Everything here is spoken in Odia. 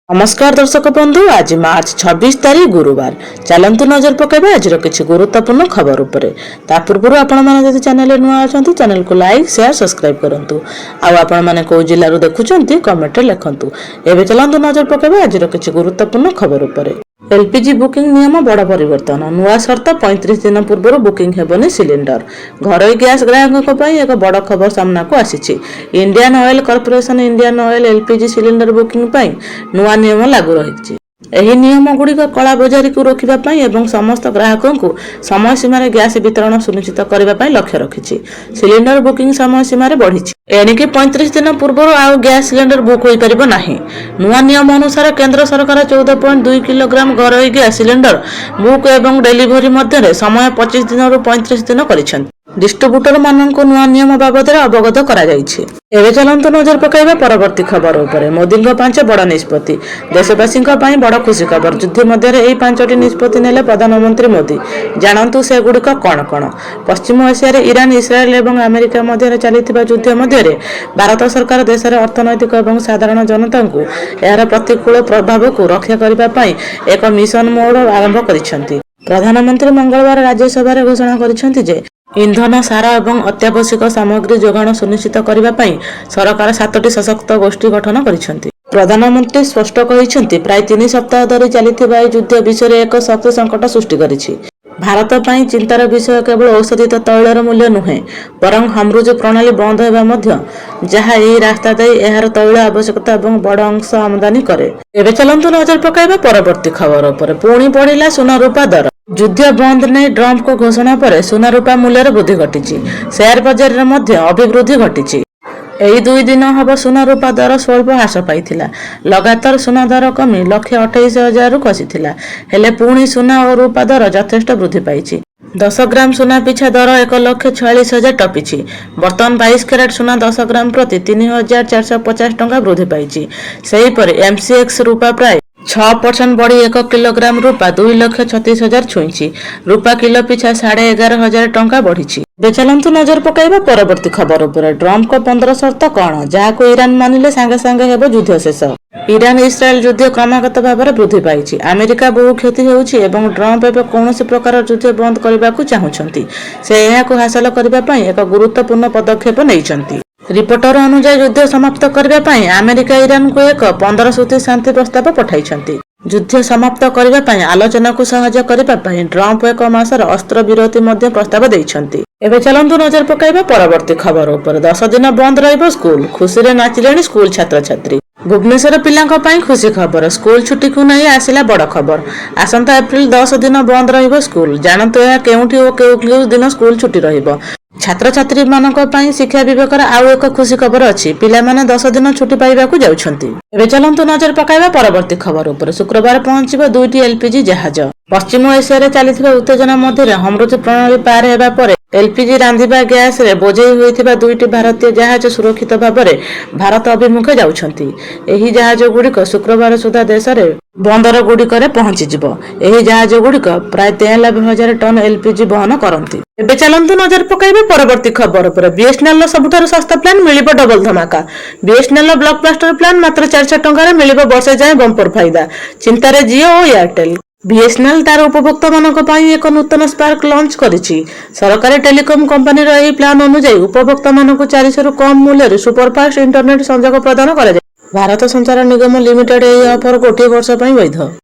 ନମସ୍କାର ଦର୍ଶକ ବନ୍ଧୁ, ଆଜି ମାର୍ଚ୍ଚ 26 ତାରିଖ, ଗୁରୁବାର। ଚାଲନ୍ତୁ ନଜର ପକାଇବା ଆଜିର କିଛି ଗୁରୁତ୍ୱପୂର୍ଣ୍ଣ ଖବର ଉପରେ। ତା ପୂର୍ବରୁ ଆପଣମାନେ ଯଦି ଚ୍ୟାନେଲରେ ନୂଆ ଅଛନ୍ତି, ଚ୍ୟାନେଲକୁ ଲାଇକ୍, ସେୟାର, ସବସ୍କ୍ରାଇବ କରନ୍ତୁ। ଆଉ ଆପଣମାନେ କେଉଁ ଜିଲ୍ଲାରୁ ଦେଖୁଛନ୍ତି, କମେଣ୍ଟରେ ଲେଖନ୍ତୁ। ଏବେ ଚାଲନ୍ତୁ ନଜର ପକାଇବା ଆଜିର କିଛି ଗୁରୁତ୍ୱପୂର୍ଣ୍ଣ ଖବର ଉପରେ। ଏଲପିଜି ବୁକିଂ ନିୟମ ବଡ଼ ପରିବର୍ତ୍ତନ, ନୂଆ ସର୍ତ୍ତ, 35 ଦିନ ପୂର୍ବରୁ ବୁକିଂ ହେବନି ସିଲିଣ୍ଡର। ଘରୋଇ ଗ୍ୟାସ ଗ୍ରାହକଙ୍କ ପାଇଁ ଏକ ବଡ଼ ଖବର ସାମ୍ନାକୁ ଆସିଛି। Indian oil corporation Indian oil LPG cylinder booking ପାଇଁ ନୂଆ ନିୟମ ଲାଗୁ ରହିଛି। ଏହି ନିୟମ ଗୁଡ଼ିକ କଳାବଜାରୀକୁ ରୋକିବା ପାଇଁ ଏବଂ ସମସ୍ତ ଗ୍ରାହକଙ୍କୁ ସମୟ ସୀମାରେ ଗ୍ୟାସ ବିତରଣ ସୁନିଶ୍ଚିତ କରିବା ପାଇଁ ଲକ୍ଷ୍ୟ ରଖିଛି। ସିଲିଣ୍ଡର ବୁକିଂ ସମୟ ସୀମାରେ ବଢ଼ିଛି। ଏଣିକି 35 ଦିନ ପୂର୍ବରୁ ଆଉ ଗ୍ୟାସ ସିଲିଣ୍ଡର ବୁକ୍ ହୋଇପାରିବ ନାହିଁ। ନୂଆ ନିୟମ ଅନୁସାରେ କେନ୍ଦ୍ର ସରକାର 14.2 କିଲୋଗ୍ରାମ ଘରୋଇ ଗ୍ୟାସ ସିଲିଣ୍ଡର ବୁକ୍ ଏବଂ ଡେଲିଭରି ମଧ୍ୟରେ ସମୟ 25 ଦିନରୁ 35 ଦିନ କରିଛନ୍ତି। ଡିଷ୍ଟ୍ରିବ୍ୟୁଟର ମାନଙ୍କୁ ନୂଆ ନିୟମ ବାବଦରେ ଅବଗତ କରାଯାଇଛି। ଏବେ ଚାଲନ୍ତୁ ନଜର ପକାଇବା ପରବର୍ତ୍ତୀ ଖବର ଉପରେ। ମୋଦିଙ୍କ ପାଞ୍ଚ ବଡ଼ ନିଷ୍ପତ୍ତି, ଦେଶବାସୀଙ୍କ ପାଇଁ ବଡ଼ ଖୁସି ଖବର। ଯୁଦ୍ଧ ମଧ୍ୟରେ ଏହି ପାଞ୍ଚଟି ନିଷ୍ପତ୍ତି ନେଲେ ପ୍ରଧାନମନ୍ତ୍ରୀ ମୋଦି। ଜାଣନ୍ତୁ ସେଗୁଡ଼ିକ କଣ କଣ। ପଶ୍ଚିମ ଏସିଆରେ ଇରାନ, ଇସ୍ରାଏଲ ଏବଂ ଆମେରିକା ମଧ୍ୟରେ ଚାଲିଥିବା ଯୁଦ୍ଧ ମଧ୍ୟରେ ଭାରତ ସରକାର ଦେଶର ଅର୍ଥନୈତିକ ଏବଂ ସାଧାରଣ ଜନତାଙ୍କୁ ଏହାର ପ୍ରତିକୂଳ ପ୍ରଭାବକୁ ରକ୍ଷା କରିବା ପାଇଁ ଏକ ମିଶନ ମୋଡ ଆରମ୍ଭ କରିଛନ୍ତି। ପ୍ରଧାନମନ୍ତ୍ରୀ ମଙ୍ଗଳବାର ରାଜ୍ୟସଭାରେ ଘୋଷଣା କରିଛନ୍ତି ଯେ ଇନ୍ଧନ, ସାର ଏବଂ ଅତ୍ୟାବଶ୍ୟକ ସାମଗ୍ରୀ ଯୋଗାଣ ସୁନିଶ୍ଚିତ କରିବା ପାଇଁ ସରକାର ସାତଟି ସଶକ୍ତ ଗୋଷ୍ଠୀ ଗଠନ କରିଛନ୍ତି। ପ୍ରଧାନମନ୍ତ୍ରୀ ସ୍ପଷ୍ଟ କହିଛନ୍ତି, ପ୍ରାୟ 3 ସପ୍ତାହ ଧରି ଚାଲିଥିବା ଏହି ଯୁଦ୍ଧ ବିଶ୍ୱରେ ଏକ ଶକ୍ତି ସଙ୍କଟ ସୃଷ୍ଟି କରିଛି। ଭାରତ ପାଇଁ ଚିନ୍ତାର ବିଷୟ କେବଳ ଅଶୋଧିତ ତୈଳର ମୂଲ୍ୟ ନୁହେଁ, ବରଂ ହର୍ମୁଜ ପ୍ରଣାଳୀ ବନ୍ଦ ହେବା ମଧ୍ୟ, ଯାହା ଏହି ରାସ୍ତା ଦେଇ ଏହାର ତୈଳ ଆବଶ୍ୟକତା ଏବଂ ବଡ଼ ଅଂଶ ଆମଦାନୀ କରେ। ଏବେ ଚାଲନ୍ତୁ ନଜର ପକାଇବା ପରବର୍ତ୍ତୀ ଖବର ଉପରେ। ପୁଣି ବଢ଼ିଲା ସୁନା ରୂପା ଦର। ଯୁଦ୍ଧ ବନ୍ଦ ନେଇ ଟ୍ରମ୍ପଙ୍କ ଘୋଷଣା ପରେ ସୁନା ରୂପା ମୂଲ୍ୟରେ ବୃଦ୍ଧି ଘଟିଛି। ସେୟାର ବଜାରରେ ମଧ୍ୟ ଅଭିବୃଦ୍ଧି ଘଟିଛି। ଏହି 2 ଦିନ ହେବ ସୁନା ରୂପା ଦର ସ୍ୱଳ୍ପ ହ୍ରାସ ପାଇଥିଲା। ଲଗାତାର ସୁନା ଦର କମି 1,28,000ରୁ ଖସିଥିଲା। ହେଲେ ପୁଣି ସୁନା ଓ ରୂପା ଦର ଯଥେଷ୍ଟ ବୃଦ୍ଧି ପାଇଛି। 10 ଗ୍ରାମ ସୁନା ପିଛା ଦର 1,46,000 ଟପିଛି। ବର୍ତ୍ତମାନ 22 କ୍ୟାରେଟ ସୁନା 10 ଗ୍ରାମ ପ୍ରତି 3450 ଟଙ୍କା ବୃଦ୍ଧି ପାଇଛି। ସେହିପରି ଏମସିଏକ୍ସ ରୂପା ପ୍ରାୟ 6% ବଢି 1 କିଲୋଗ୍ରାମ ରୂପା 2,36,000 ଛୁଇଁଛି। ରୂପା କିଲୋ ପିଛା 11,500 ଟଙ୍କା ବଢିଛି। ଏବେ ଚାଲନ୍ତୁ ନଜର ପକାଇବା ପରବର୍ତ୍ତୀ ଖବର ଉପରେ। ଟ୍ରମ୍ପଙ୍କ 15 ସର୍ତ୍ତ କଣ, ଯାହାକୁ ଇରାନ ମାନିଲେ ସାଙ୍ଗେ ସାଙ୍ଗେ ହେବ ଯୁଦ୍ଧ ଶେଷ? ଇରାନ ଇସ୍ରାଏଲ ଯୁଦ୍ଧ କ୍ରମାଗତ ଭାବରେ ବୃଦ୍ଧି ପାଇଛି। ଆମେରିକା ବହୁ କ୍ଷତି ହେଉଛି ଏବଂ ଟ୍ରମ୍ପ ଏବେ କୌଣସି ପ୍ରକାର ଯୁଦ୍ଧ ବନ୍ଦ କରିବାକୁ ଚାହୁଁଛନ୍ତି। ସେ ଏହାକୁ ହାସଲ କରିବା ପାଇଁ ଏକ ଗୁରୁତ୍ୱପୂର୍ଣ୍ଣ ପଦକ୍ଷେପ ନେଇଛନ୍ତି। ରିପୋର୍ଟ ଅନୁଯାୟୀ, ଯୁଦ୍ଧ ସମାପ୍ତ କରିବା ପାଇଁ ଆମେରିକା ଇରାନକୁ ଏକ 15 ସୂତ୍ରୀ ଶାନ୍ତି ପ୍ରସ୍ତାବ ପଠାଇଛନ୍ତି। ଯୁଦ୍ଧ ସମାପ୍ତ କରିବା ପାଇଁ ଆଲୋଚନାକୁ ସହଜ କରିବା ପାଇଁ ଟ୍ରମ୍ପ ଏକ ମାସର ଅସ୍ତ୍ରବିରତି ମଧ୍ୟ ପ୍ରସ୍ତାବ ଦେଇଛନ୍ତି। ଏବେ ଚାଲନ୍ତୁ ନଜର ପକାଇବା ପରବର୍ତ୍ତୀ ଖବର ଉପରେ। 10 ଦିନ ବନ୍ଦ ରହିବ ସ୍କୁଲ, ଖୁସିରେ ନାଚିଲେଣି ସ୍କୁଲ ଛାତ୍ରଛାତ୍ରୀ। ଭୁବନେଶ୍ୱର ପିଲାଙ୍କ ପାଇଁ ଖୁସି ଖବର। ସ୍କୁଲ ଛୁଟିକୁ ନେଇ ଆସିଲା ବଡ଼ ଖବର। ଆସନ୍ତା ଏପ୍ରିଲ 10 ଦିନ ବନ୍ଦ ରହିବ ସ୍କୁଲ। ଜାଣନ୍ତୁ ଏହା କେଉଁଠି ଓ କେଉଁ କେଉଁ ଦିନ ସ୍କୁଲ ଛୁଟି ରହିବ। ଛାତ୍ରଛାତ୍ରୀମାନଙ୍କ ପାଇଁ ଶିକ୍ଷା ବିଭାଗର ଆଉ ଏକ ଖୁସି ଖବର ଅଛି। ପିଲାମାନେ 10 ଦିନ ଛୁଟି ପାଇବାକୁ ଯାଉଛନ୍ତି। ଏବେ ଚାଲନ୍ତୁ ନଜର ପକାଇବା ପରବର୍ତ୍ତୀ ଖବର ଉପରେ। ଶୁକ୍ରବାର ପହଞ୍ଚିବ ଦୁଇଟି ଏଲପିଜି ଜାହାଜ। ପଶ୍ଚିମ ଏସିଆରେ ଚାଲିଥିବା ଉତ୍ତେଜନା ମଧ୍ୟରେ ହର୍ମୁଜ ପ୍ରଣାଳୀ ପାର ହେବା ପରେ ଏଲପିଜି ରାନ୍ଧିବା ଗ୍ୟାସରେ ବୋଝେଇ ହୋଇଥିବା ଦୁଇଟି ଭାରତୀୟ ଜାହାଜ ସୁରକ୍ଷିତ ଭାବରେ ଭାରତ ଅଭିମୁଖେ ଯାଉଛନ୍ତି। ଏହି ଜାହାଜଗୁଡ଼ିକ ଶୁକ୍ରବାର ସୁଦ୍ଧା ଦେଶରେ ବନ୍ଦରଗୁଡ଼ିକରେ ପହଞ୍ଚିଯିବ। ଏହି ଜାହାଜଗୁଡ଼ିକ ପ୍ରାୟ 93,000 ଟନ୍ ଏଲପିଜି ବହନ କରନ୍ତି। ଏବେ ଚାଲନ୍ତୁ ନଜର ପକାଇବା ପରବର୍ତ୍ତୀ ଖବର ଉପରେ। ବିଏସଏନଏଲ ର ସବୁଠାରୁ ଶସ୍ତା ପ୍ଲାନ୍, ମିଳିବ ଡବଲ ଧମାକା। ବିଏସଏନଏଲ ର ବ୍ଲକ ବ୍ଲାଷ୍ଟର ପ୍ଲାନ୍, ମାତ୍ର 400 ଟଙ୍କାରେ ମିଳିବ ବର୍ଷେ ଯାଏଁ ବମ୍ପର ଫାଇଦା। ଚିନ୍ତାରେ ଜିଓ ଓ ଏୟାରଟେଲ। ବିଏସଏନଏଲ ତାର ଉପଭୋକ୍ତାମାନଙ୍କ ପାଇଁ ଏକ ନୂତନ ସ୍ପାର୍କ ଲଞ୍ଚ କରିଛି। ସରକାରୀ ଟେଲିକମ୍ କମ୍ପାନୀର ଏହି ପ୍ଲାନ୍ ଅନୁଯାୟୀ ଉପଭୋକ୍ତାମାନଙ୍କୁ 400ରୁ କମ୍ ମୂଲ୍ୟରେ ସୁପରଫାଷ୍ଟ ଇଣ୍ଟରନେଟ୍ ସଂଯୋଗ ପ୍ରଦାନ କରାଯାଏ। ଭାରତ ସଞ୍ଚାର ନିଗମ ଲିମିଟେଡ୍ ଏହି ଅଫର ଗୋଟିଏ ବର୍ଷ ପାଇଁ ବୈଧ।